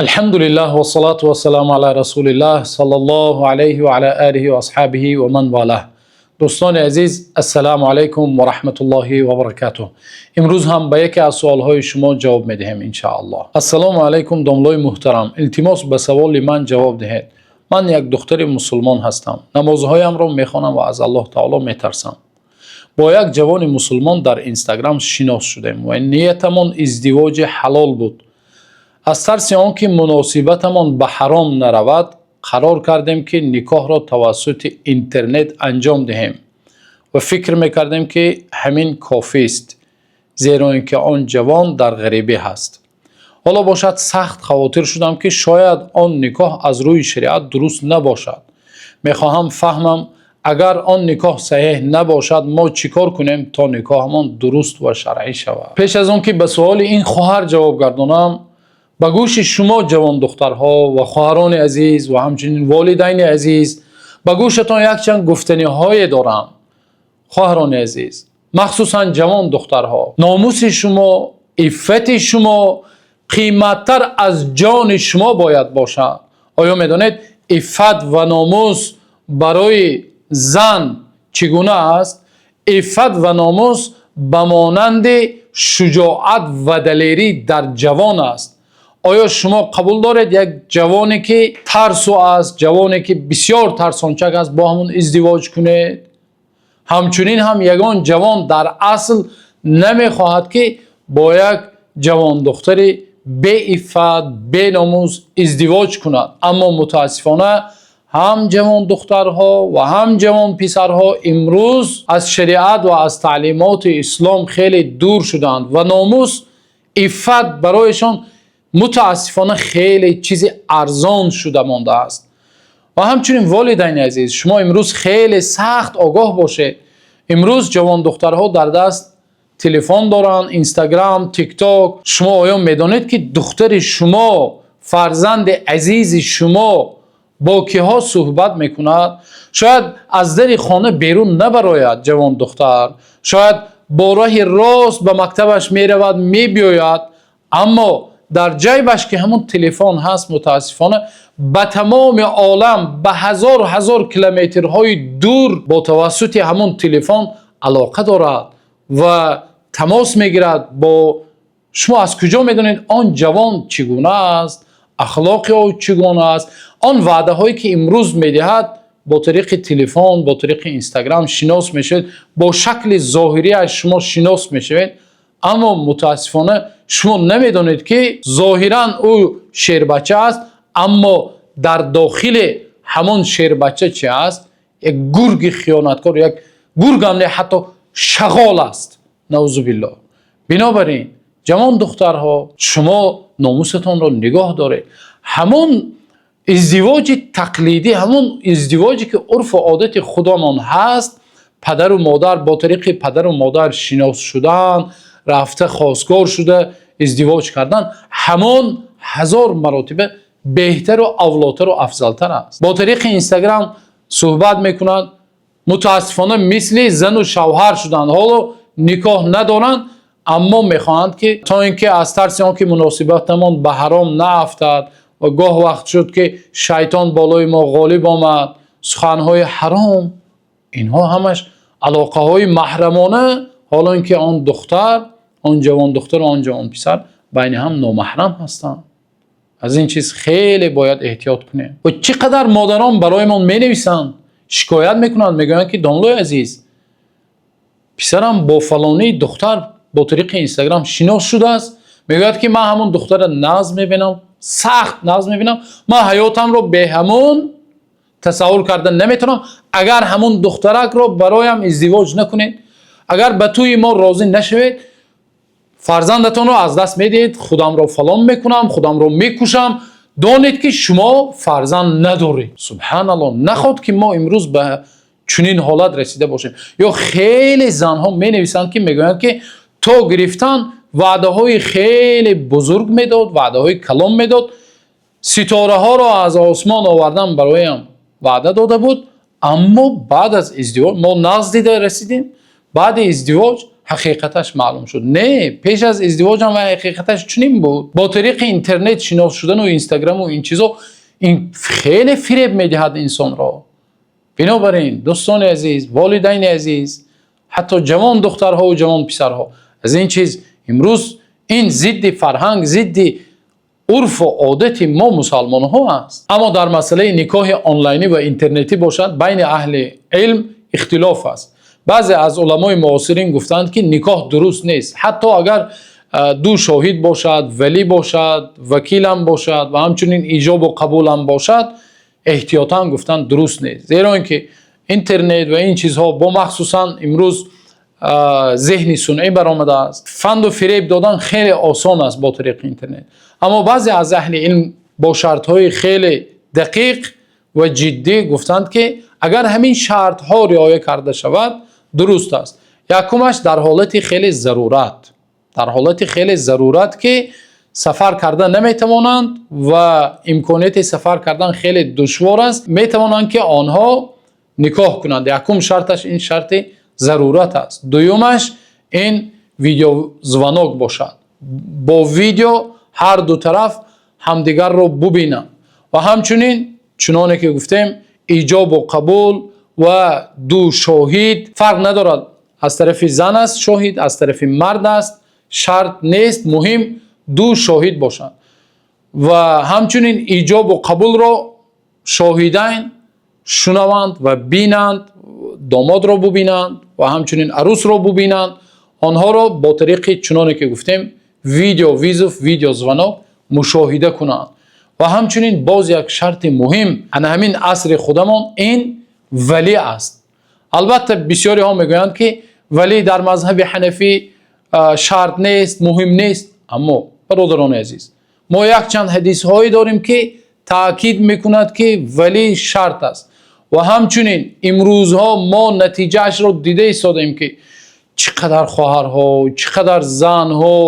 Алҳамдулиллаҳ вассалату вассаламу ала расулиллаҳ саллаллоҳу алайҳи ва ала олиҳи ва асҳобиҳи ва ман валаҳ. Дӯстони азиз, ассалому алайкум ва раҳматуллоҳи ва баракатуҳ. Имрӯз ҳам ба яке аз саволҳои шумо ҷавоб медиҳем, иншоаллоҳ. Ассалому алайкум, домлаи муҳтарам, илтимос, ба саволи ман ҷавоб диҳед. Ман як духтари мусулмон ҳастам, намозҳоямро мехонам ва аз Аллоҳи таоло метарсам. Бо як ҷавони мусулмон дар Инстаграм шинос шудем ва ниятамон издивоҷи ҳалол буд. Аз тарси он ки муносибатамон ба ҳаром наравад, қарор кардем, ки никоҳро тавассути интернет анҷом диҳем ва фикр мекардем, ки ҳамин кофист, зеро ин ки он ҷавон дар ғарибӣ ҳаст. Ҳоло бошад, сахт хавотир шудам, ки шояд он никоҳ аз рӯи шариат дуруст набошад. Мехоҳам фаҳмам, агар он никоҳ саҳеҳ набошад, мо чӣ кор кунем, то никоҳамон дуруст ва шаръӣ шавад? Пеш аз он ки ба суоли ин хоҳар ҷавоб гардонам, ба гӯши шумо, ҷавондухтарҳо ва хоҳарони азиз ва ҳамчунин волидайни азиз, ба гӯшатон якчанд гуфтаниҳое дорам. Хоҳарони азиз, махсусан ҷавон духтарҳо, номуси шумо, иффати шумо қиматтар аз ҷони шумо бояд бошад. Оё медонед, иффат ва номус барои зан чӣ гуна аст? Иффат ва номус ба монанди шуҷоат ва далерӣ дар ҷавон аст. Оё шумо қабул доред, як ҷавоне ки тарсу аст, ҷавоне ки бисёр тарсончак аст, бо ҳамон издивоҷ кунед? Ҳамчунин ҳам ягон ҷавон дар асл намехоҳад, ки бо як ҷавондухтари беиффат, беномус издивоҷ кунад. Аммо мутаассифона ҳам ҷавондухтарҳо ва ҳам ҷавонписарҳо имрӯз аз шариат ва аз таълимоти ислом хеле дур шуданд ва номус, иффат барояшон мутаассифона хеле чизи арзон шуда мондааст. Ва ҳамчунин, волидайни азиз, шумо имрӯз хеле сахт огоҳ бошед. Имрӯз ҷавондухтарҳо дар даст телефон доранд, Инстаграм, Тикток. Шумо оё медонед, ки духтари шумо, фарзанди азизи шумо бо киҳо суҳбат мекунад? Шояд аз дари хона берун набарояд ҷавондухтар, шояд бо роҳи рост ба мактабаш меравад, мебиёяд, аммо дар ҷайбаш ки ҳамон телефон ҳаст, мутаассифона ба тамоми олам, ба ҳазор ҳазор километрҳои дур бо тавассути ҳамон телефон алоқа дорад ва тамос мегирад бо шумо. Аз куҷо медонед, он ҷавон чӣ гуна аст, ахлоқи ӯ чӣ гуна аст? Он ваъдаҳое ки имрӯз медиҳад бо тариқи телефон, бо тариқи Инстаграм шинос мешавед, бо шакли зоҳириаш шумо шинос мешавед, аммо мутаассифона шумо намедонед, ки зоҳиран ӯ шербача аст, аммо дар дохили ҳамон шербача чи аст? Як гурги хиёнаткор, як гургам не, ҳатто шағол аст, наузубиллоҳ. Бинобар ин, ҷавон духтарҳо, шумо номусатонро нигоҳ доред. Ҳамон издивоҷи тақлидӣ, ҳамон издивоҷе ки урфу одати худамон ҳаст, падару модар, бо тариқи падару модар шинос шудан, рафта хостгор шуда, издивоҷ кардан, ҳамон ҳазор маротиба беҳтару авлотару афзалтар аст. Бо тариқи Инстаграм суҳбат мекунанд, мутаассифона мисли зану шавҳар шуданд, ҳоло никоҳ надоранд, аммо мехоҳанд, ки то ин ки аз тарси он ки муносибатамон ба ҳаром наафтад ва гоҳ вақт шуд, ки шайтон болои мо ғолиб омад, суханҳои ҳаром, инҳо ҳамаш алоқаҳои маҳрамона, ҳоло ин ки он духтар, он ҷавон духтару он ҷавон писар байни ҳам номаҳрам ҳастанд. Аз ин чиз хеле бояд эҳтиёт кунем. Ва чӣ қадар модарон барои мо менависанд, шикоят мекунанд, мегӯянд, ки домлои азиз, писарам бо фалонӣ духтар бо тариқи Инстаграм шинос шудааст. Мегӯяд, ки ман ҳамон духтара нағз мебинам, сахт нағз мебинам, ман ҳаётамро бе ҳамон тасаввур карда наметавонам. Агар ҳамон духтаракро бароям издивоҷ накунед, агар ба тӯи мо розӣ нашавед, фарзандатонро аз даст медиҳед, худамро фалон мекунам, худамро мекушам, донед, ки шумо фарзанд надоред. Субҳаналлоҳ, наход ки мо имрӯз ба чунин ҳолат расида бошем. Ё хеле занҳо менависанд, ки мегӯянд, ки то гирифтан ваъдаҳои хеле бузург медод, ваъдаҳои калон медод, ситораҳоро аз осмон овардан бароям ваъда дода буд, аммо баъд аз издивоҷ мо нағз дида расидем. Баъди издивоҷ ҳақиқаташ маълум шуд. Не, пеш аз издивоҷ ҳам ҳақиқаташ чунин буд. Бо тариқи интернет шинос шудан ва Инстаграм ва ин чизо, ин хеле фиреб медиҳад инсонро. Бинобар ин, дӯстони азиз, волидайни азиз, ҳатто ҷавон духтарҳо ва ҷавон писарҳо, аз ин чиз имрӯз ин зидди фарҳанг, зидди урфу одати мо мусулмонҳо аст. Аммо дар масъалаи никоҳи онлайнӣ ва интернетӣ бошад, байни аҳли илм ихтилоф аст. Баъзе аз уламои муосирин гуфтанд, ки никоҳ дуруст нест, ҳатто агар ду шоҳид бошад, валӣ бошад, вакил ҳам бошад ва ҳамчунин иҷоб ва қабул ҳам бошад, эҳтиётан гуфтанд, дуруст нест, зеро инки интернет ва ин чизҳо бо махсусан имрӯз зеҳни сунъӣ баромадааст, фанду фиреб додан хеле осон аст бо тариқи интернет. Аммо баъзе аз аҳли илм бо шартҳои хеле дақиқ ва ҷиддӣ гуфтанд, ки агар ҳамин шартҳо риоя карда шавад, дуруст аст. Якумаш, дар ҳолати хеле зарурат, дар ҳолати хеле зарурат, ки сафар карда наметавонанд ва имконияти сафар кардан хеле душвор аст, метавонанд, ки онҳо никоҳ кунанд. Якум шарташ ин шарти зарурат аст. Дуюмаш, ин видеозвонок бошад, бо видео ҳар ду тараф ҳамдигарро бубинанд ва ҳамчунин, чуноне ки гуфтем, иҷобу қабул ва ду шоҳид. Фарқ надорад, аз тарафи зан аст шоҳид, аз тарафи мард аст, шарт нест, муҳим ду шоҳид бошанд ва ҳамчунин иҷобу қабулро шоҳидайн шунаванд ва бинанд, домодро бубинанд ва ҳамчунин арӯсро бубинанд. Онҳоро бо тариқи, чуноне ки гуфтем, видеовызов, видеозвонок мушоҳида кунанд. Ва ҳамчунин боз як шарти муҳим ана ҳамин асри худамон ин валӣ аст. Албатта, бисёриҳо мегӯянд, ки валӣ дар мазҳаби ҳанафӣ шарт нест, муҳим нест. Аммо, бародарони азиз, мо якчанд ҳадисҳое дорем, ки таъкид мекунад, ки валӣ шарт аст. Ва ҳамчунин имрӯзҳо мо натиҷаашро дида истодаем, ки чӣ қадар хоҳарҳо, чӣ қадар занҳо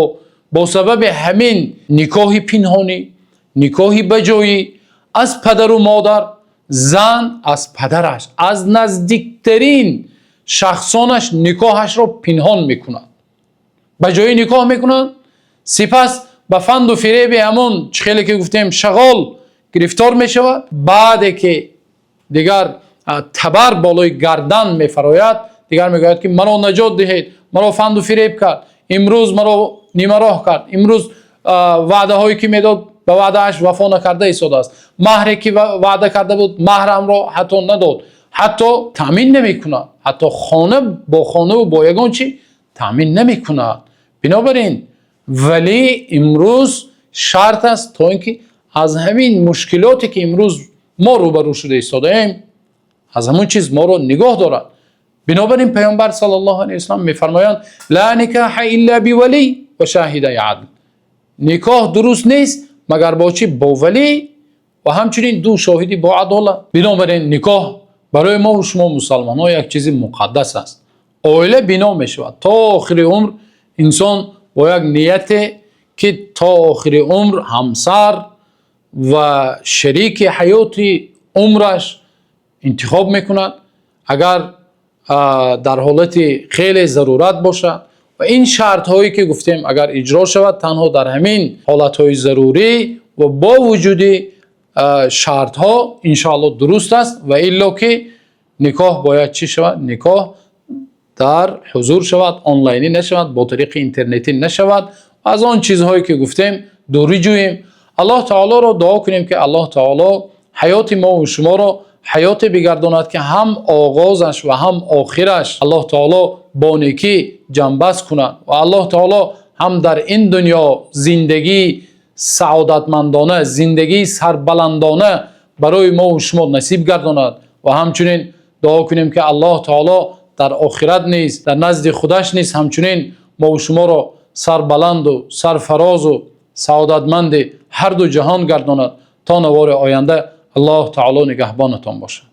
бо сабаби ҳамин никоҳи пинҳонӣ, никоҳи баҷоӣ, аз падару модар, зан аз падараш, аз наздиктарин шахсонаш никоҳашро пинҳон мекунад, ба ҷои никоҳ мекунад. Сипас ба фанду фиреби ҳамон, чӣ хеле ки гуфтем, шағол гирифтор мешавад. Баъде ки дигар табар болои гардан мефарояд, дигар мегӯяд, ки маро наҷот диҳед, маро фанду фиреб кард, имрӯз маро нимароҳ кард, имрӯз ваъдаҳое ки медод, ба ваъдааш вафо накарда истодааст, маҳре ки ваъда карда буд, маҳрамро ҳатто надод, ҳатто таъмин намекунад, ҳатто хона бо хонаву бо ягон чи таъмин намекунад. Бинобар ин, валӣ имрӯз шарт аст, то ин ки аз ҳамин мушкилоте ки имрӯз мо рӯбарӯ шуда истодаем, аз ҳамон чиз моро нигоҳ дорад. Бинобар ин, Паёмбар саллаллоҳу алайҳи васаллам мефармоянд: لا نكاح إلا بولي وشاهدي عدل. Никоҳ дуруст нест, магар бо чӣ? Бо валӣ ва ҳамчунин ду шоҳиди бо адолат. Бинобар ин, никоҳ барои мо шумо мусалмонҳо як чизи муқаддас аст. Оила бино мешавад то охири умр. Инсон бо як нияте, ки то охири умр ҳамсар ва шарики ҳаёти умраш интихоб мекунад, агар дар ҳолати хеле зарурат бошад ва ин шартҳое ки гуфтем, агар иҷро шавад, танҳо дар ҳамин ҳолатҳои зарурӣ ва бо вуҷуди шартҳо, иншоалло, дуруст аст. Ва илло ки никоҳ бояд чӣ шавад? Никоҳ дар ҳузур шавад, онлайнӣ нашавад, бо тариқи интернетӣ нашавад. Аз он чизҳое ки гуфтем, дурӣ ҷӯем. Аллоҳ таолоро дуо кунем, ки Аллоҳ таоло ҳаёти мо шуморо ҳаёте бигардонад, ки ҳам оғозаш ва ҳам охираш Аллоҳ таоло бо некӣ ҷамъбаст кунад ва Аллоҳ таоло ҳам дар ин дунё зиндагии саодатмандона, зиндагии сарбаландона барои мо шумо насиб гардонад. Ва ҳамчунин дуо кунем, ки Аллоҳ таоло дар охират низ, дар назди худаш низ ҳамчунин мо шуморо сарбаланду сарфарозу саодатманди ҳарду ҷаҳон гардонад. То навори оянда, Аллоҳ таоло нигаҳбонатон бошад.